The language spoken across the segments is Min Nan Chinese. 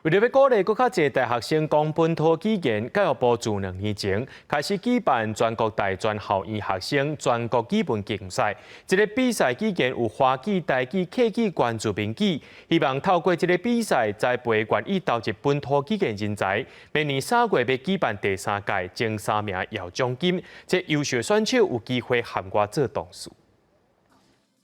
為著欲鼓勵閣較濟大學生講本土語言，教育部自2年前開始舉辦全國大專校院學生全國語文競賽。這个比賽語言有華語、台語、客語、原住民語，希望透過這个比賽，栽培願意投入本土語言人才。明年3月欲舉辦第三屆，前三名有獎金，這優秀選手有機會函外做董事。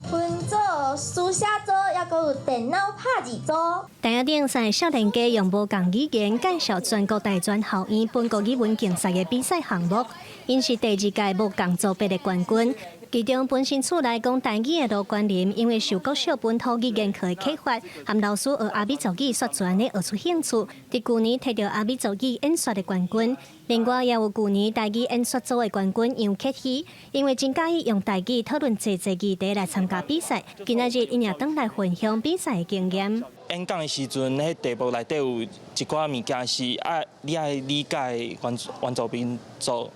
分組、書寫組，抑閣有電腦拍字組。台仔頂三个少年家用無仝語言介紹全國大專校院本國語文競賽的比賽項目，𪜶是第二屆無仝組別的冠軍。其中本身厝內講台語的盧冠霖，因為受國小本土語言課的啟發，和老師學阿美族語說傳的學出興趣，佇舊年提著阿美族語演說的冠軍。另外也有舊年台語演說組的冠軍楊克熙，因為真佮意用台語討論濟濟議題來參加比賽，今仔日𪜶也轉來分享比賽的經驗。演講的時陣，彼題目內底有一寡物件是愛你愛理解原住民族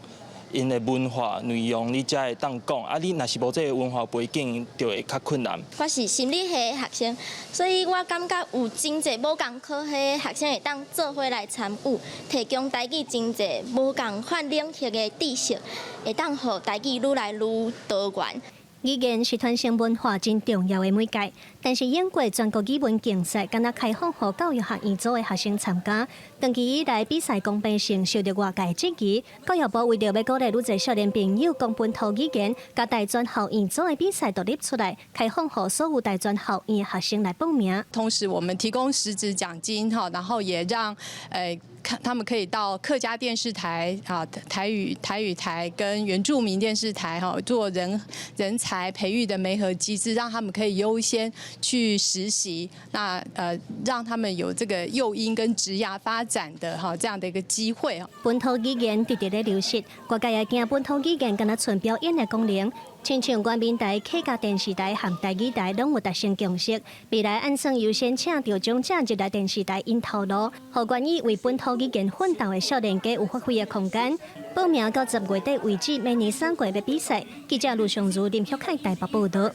𪜶的文化內容，你才會當講。啊，你若是無這个文化背景，就會較困難。我是心理系的學生，所以我感覺有真濟無仝科系的學生會當做伙來參與，提供台語真濟無仝款領域的知識，會當予台語愈來愈多元。語言是傳承文化真重要的媒介，但是英國全國語文競賽敢若開放予教育學院組的學生參加，長期以來比賽公平性受著外界質疑。教育部為著欲鼓勵愈濟少年朋友講本土語言，共大專校院組的比賽獨立出來，開放予所有大專校院的學生來報名。同時，我們提供實質獎金哈，然後也讓看他們可以到客家電視台啊、台語台跟原住民電視台哈做人才培育的媒合機制，讓他們可以優先去實習，那讓他們有這個誘因跟職涯發展的哈這樣的一個機會。本土語言直直咧流失，外界也驚本土語言敢若賰表演的功能。親像原民台、客家電視台和台語台攏有達成共識，未來按算優先請著獎者入來電視台𪜶頭路，予願意為本土語言奮鬥的少年家有發揮的空間。報名到10月底為止，明年3月欲比賽。記者盧尚如、林旭凱台北報導。